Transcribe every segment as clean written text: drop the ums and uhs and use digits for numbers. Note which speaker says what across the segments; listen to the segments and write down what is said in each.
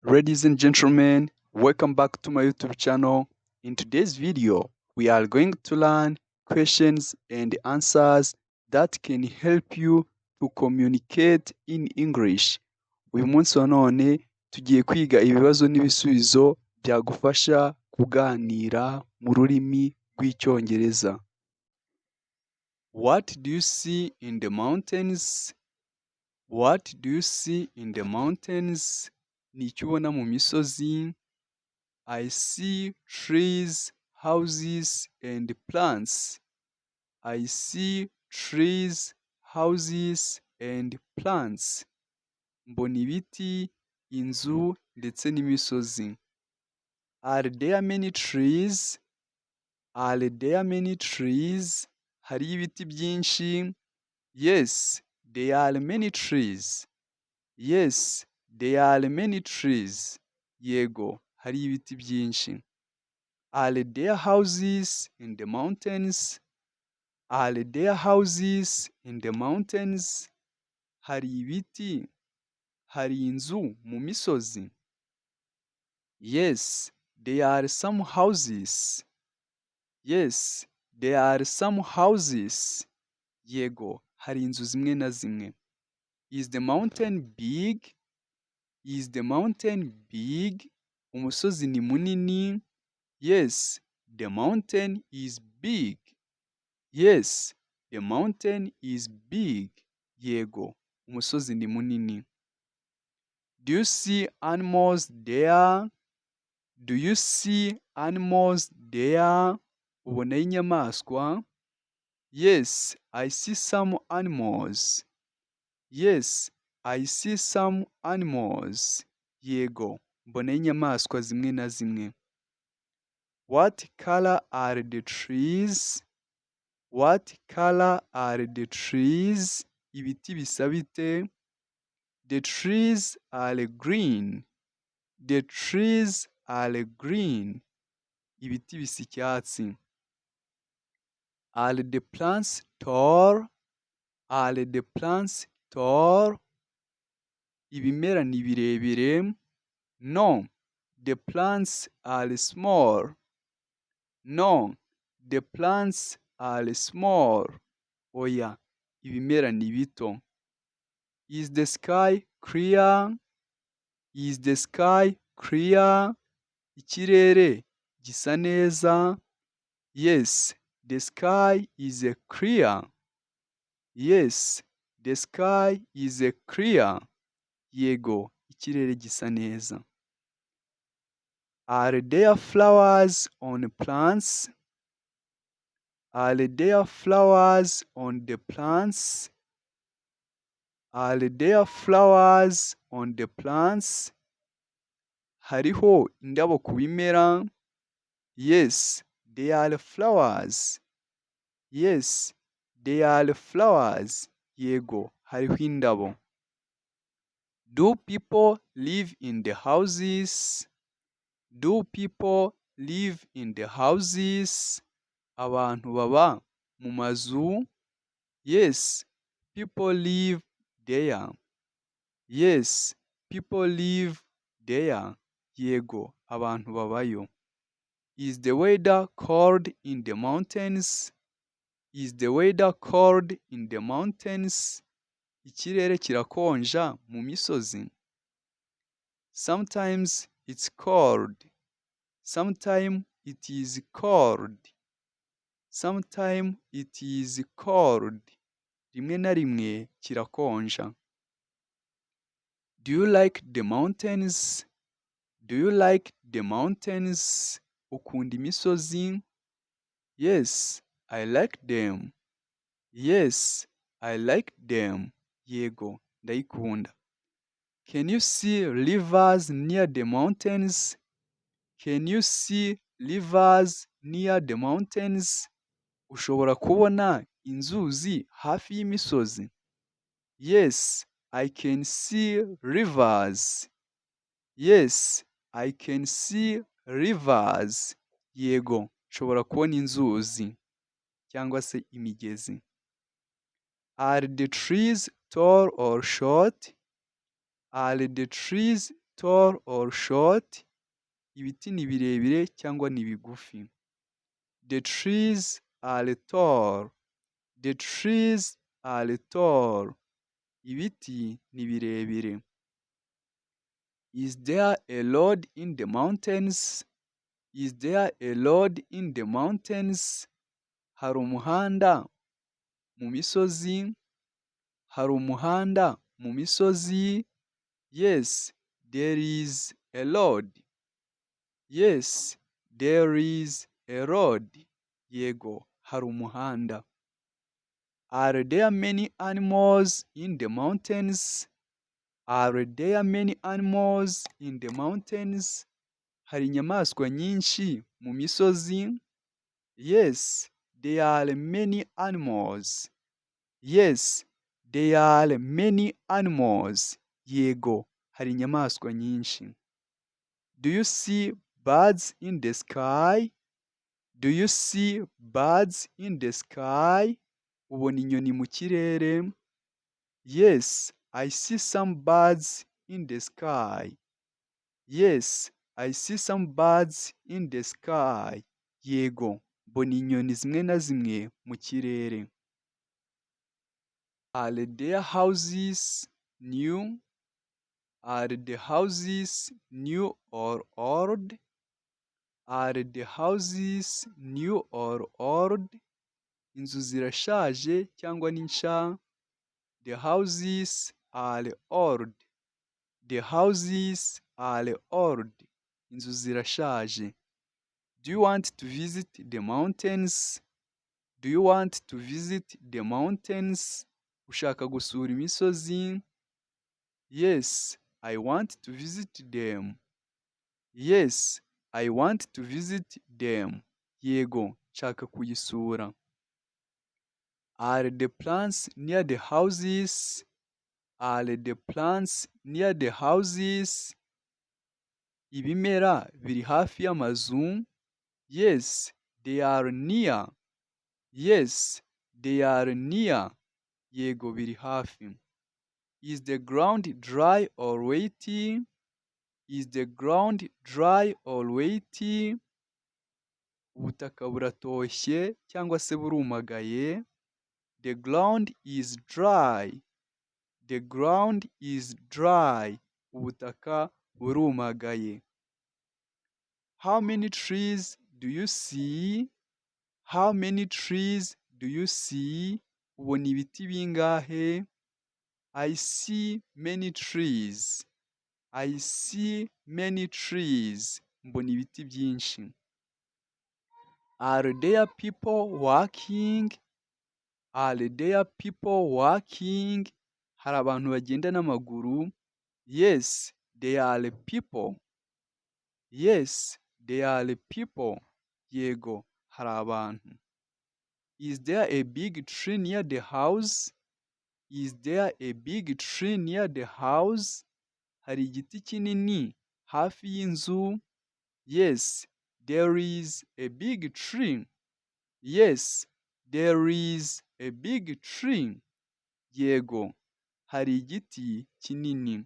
Speaker 1: Ladies and gentlemen, welcome back to my YouTube channel. In today's video, we are going to learn questions and answers that can help you to communicate in English. Uyu munsi wa none tugiye kwiga ibibazo n'ibisubizo byagufasha kuganira mu rurimi rw'Icyongereza. What do you see in the mountains? What do you see in the mountains? Ni icyo ubona mu misozi. I see trees, houses and plants. I see trees, houses and plants. Mbona ibiti, inzu ndetse n'imisozi. Are there many trees? Are there many trees? Hari ibiti byinshi? Yes, there are many trees. Yes, there are many trees. Yego, hari ibiti byinshi. Are there houses in the mountains? Are there houses in the mountains? Hari ibiti, hari inzu mu misozi. Yes, there are some houses. Yes, there are some houses. Yego, hari inzu zimwe na zimwe. Is the mountain big? Is the mountain big? Umusozi ni munini? Yes, the mountain is big. Yes, the mountain is big. Yego, umusozi ni munini. Do you see animals there? Do you see animals there? Ubonayo inyamaswa? Yes, I see some animals. Yes, I see some animals. Yego, mbonayo inyamaswa zimwe na zimwe. What color are the trees? What color are the trees? Ibiti bisa bite? The trees are green. The trees are green. Ibiti bisa icyatsi. Are the plants tall? Are the plants tall? Ibimera ni birebire? No, the plants are small. No, the plants are small. Oya, ibimera ni bito. Is the sky clear? Is the sky clear? Ikirere gisa neza? Yes, the sky is clear. Yes, the sky is clear. Yego, ikirere gisa neza. Are there flowers on plants? Are there flowers on the plants? Are there flowers on the plants? Hariho indabo ku bimera? Yes, there are flowers. Yes, there are flowers. Yego, hariho indabo. Do people live in the houses? Do people live in the houses? Abantu baba mu mazu? Yes, people live there. Yes, people live there. Yego, abantu babayo. Is the weather cold in the mountains? Is the weather cold in the mountains? Ikirere kirakonja mu misozi? Sometimes it's cold. Sometimes it is cold. Sometimes it is cold. Rimwe na rimwe kirakonja. Do you like the mountains? Do you like the mountains? Ukunda imisozi? Yes, I like them. Yes, I like them. Yego, ndayikunda. Can you see rivers near the mountains? Can you see rivers near the mountains? Ushobora kubona inzuzi hafi y'imisozi? Yes, I can see rivers. Yes, I can see rivers. Yego, nshobora kubona inzuzi cyangwa se imigezi. Are the trees tall or short? Are the trees tall or short? Ibiti ni birebire cyangwa ni bigufi? The trees are tall. The trees are tall. Ibiti ni birebire. Is there a road in the mountains? Is there a road in the mountains? Hari umuhanda mu misozi? Hari umuhanda mu misozi? Yes, there is a road. Yes, there is a road. Yego, hari umuhanda. Are there many animals in the mountains? Are there many animals in the mountains? Hari inyamaswa nyinshi mu misozi? Yes, there are many animals. Yes, there are many animals. Yego, hari inyamaswa nyinshi. Do you see birds in the sky? Do you see birds in the sky? Ubona inyoni mu kirere? Yes, I see some birds in the sky. Yes, I see some birds in the sky. Yego, mbona inyoni zimwe na zimwe mu kirere. Are their houses new? Are the houses new or old? Are the houses new or old? Inzu zirashaje cyangwa ni nshya? The houses are old. The houses are old. Inzu zirashaje. Do you want to visit the mountains? Do you want to visit the mountains? Ushaka gusura imisozi? Yes, I want to visit them. Yes, I want to visit them. Yego, nshaka kuyisura. Are the plants near the houses? Are the plants near the houses? Ibimera biri hafi y'amazu? Yes, they are near. Yes, they are near. Yego, biri hafi. Is the ground dry or wet? Is the ground dry or wet? Ubutaka buratoshye cyangwa se burumagaye? The ground is dry. The ground is dry. Ubutaka burumagaye. How many trees do you see? How many trees do you see? Ubona ibiti bingahe? I see many trees. I see many trees. Mbona ibiti byinshi. Are there people walking? Are there people walking? Hari abantu bagenda n'amaguru? Yes, there are people. Yes, there are people. Yego, hari abantu. Is there a big tree near the house? Is there a big tree near the house? Hari igiti kinini hafi y'inzu? Yes, there is a big tree. Yes, there is a big tree. Yego, hari igiti kinini.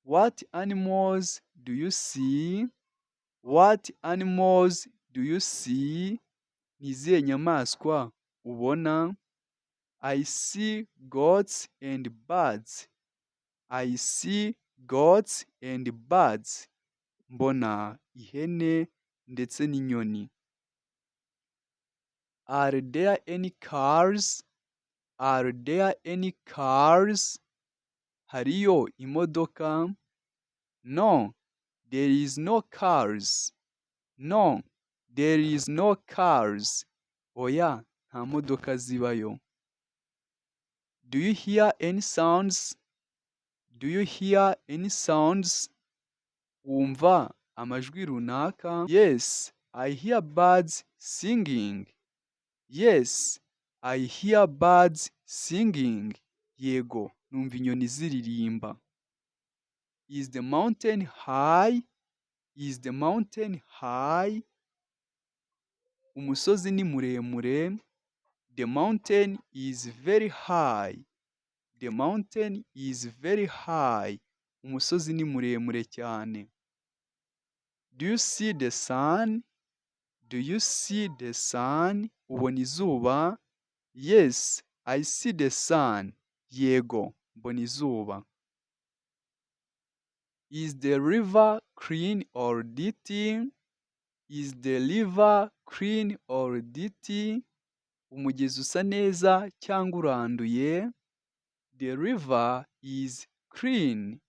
Speaker 1: What animals do you see? What animals do you see? Ni izihe nyamaswa ubona? I see goats and birds. I see goats and birds. Mbona ihene ndetse n'inyoni. Are there any cars? Are there any cars? Hariyo imodoka? No, there is no cars. No, there is no cars. Oya, nta modoka zibayo. Do you hear any sounds? Do you hear any sounds? Wumva amajwi runaka? Yes, I hear birds singing. Yes, I hear birds singing. Yego, numva inyoni ziririmba. Is the mountain high? Is the mountain high? Umusozi ni muremure. The mountain is very high. The mountain is very high. umusozi ni muremure cyane. Do you see the sun? Do you see the sun? Ubona izuba? Yes, I see the sun. Yego, mbona izuba. Is the river clean or dirty? Is the river clean or dirty? Umugezi usa neza cyangwa uranduye? The river is clean.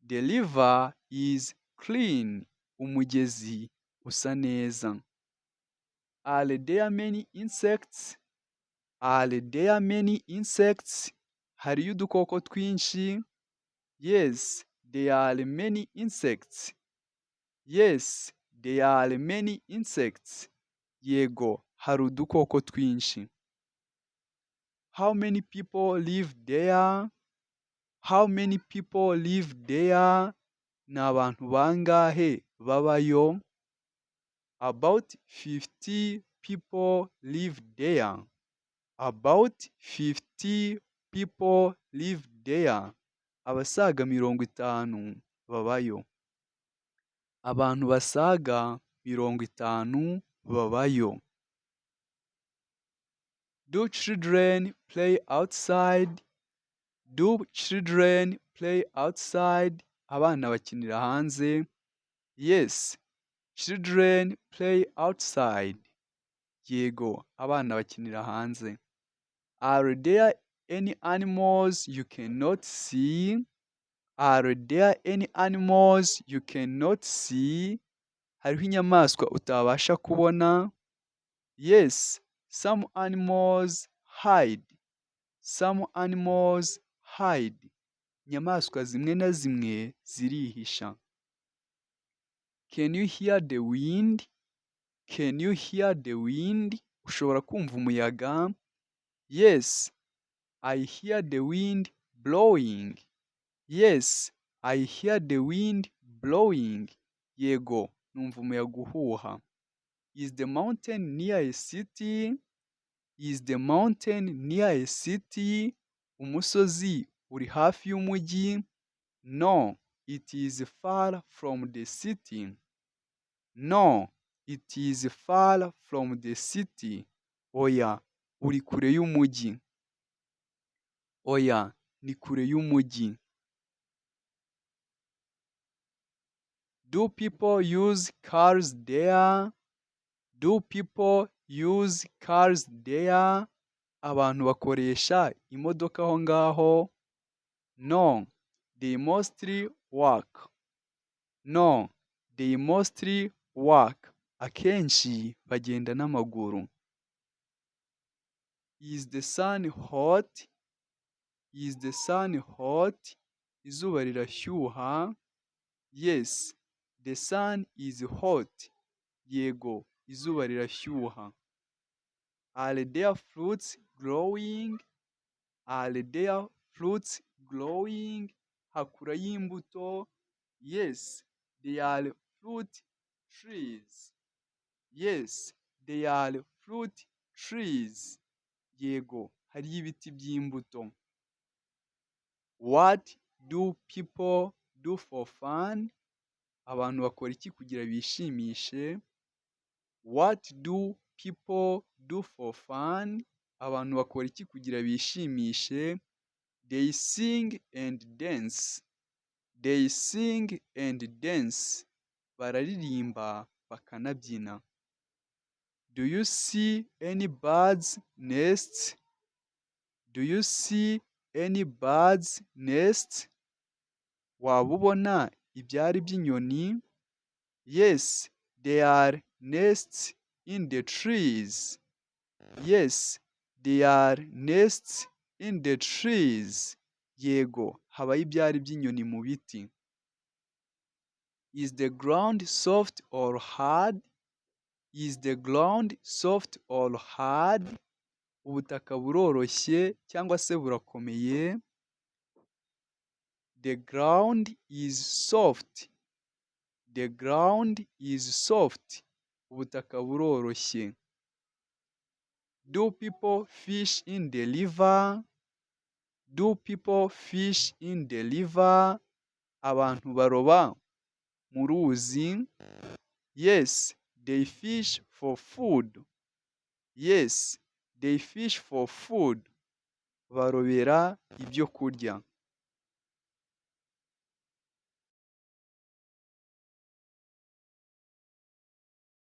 Speaker 1: The river is clean. Umugezi usa neza. Are there many insects? Are there many insects? Hariyo udukoko twinshi? Yes, there are many insects. Yes, there are many insects. Yego, hari udukoko twinshi. How many people live there? How many people live there? Ni abantu bangahe babayo? About 50 people live there. About 50 people live there. Abasaga 50 babayo. Abantu basaga 50 babayo. Do children play outside? Do children play outside? Abana bakinira hanze? Yes, children play outside. Yego, abana bakinira hanze. Are there any animals you cannot see? Are there any animals you cannot see? Hariho inyamaswa utabasha kubona? Yes, some animals hide. Some animals hide. Inyamaswa zimwe na zimwe zirihisha. Can you hear the wind? Can you hear the wind? Ushobora kumva umuyaga? Yes, I hear the wind blowing. Yes, I hear the wind blowing. Yego, numva umuyaga uhuha. Is the mountain near a city? Is the mountain near a city? Umusozi uri hafi y'umujyi? No, it is far from the city. No, it is far from the city. Oya, uri kure y'umujyi. Oya, ni kure y'umujyi. Do people use cars there? Do people use cars there? Abantu bakoresha imodoka aho ngaho? No, they mostly walk. No, they mostly walk. Akenshi bagenda n'amaguru. Is the sun hot? Is the sun hot? Izuba rirashyuha? Yes, the sun is hot. Yego, izuba rirashyuha. Are there fruits growing? Are there fruits growing? Hakura y'imbuto? Yes, they are fruit trees. Yes, they are fruit trees. Yego, hariyo ibiti by'imbuto. What do people do for fun? Abantu bakora iki kugira bishimishe? What do people do for fun? Abantu bakora iki kugira bishimishe? They sing and dance. They sing and dance. Bararirimba bakanabyina. Do you see any birds' nests? Do you see any birds' nests? Waba ubona ibyari by'inyoni? Yes, there are nests in the trees. Yes, there are nests in the trees. Yego, habayo ibyari by'inyoni mu biti. Is the ground soft or hard? Is the ground soft or hard? Ubutaka buroroshye cyangwa se burakomeye? The ground is soft. The ground is soft. Ubutaka buroroshye. Do people fish in the river? Do people fish in the river? abantu baroba mu ruzi. Yes, they fish for food. Yes, they fish for food. Barobera ibyo kurya.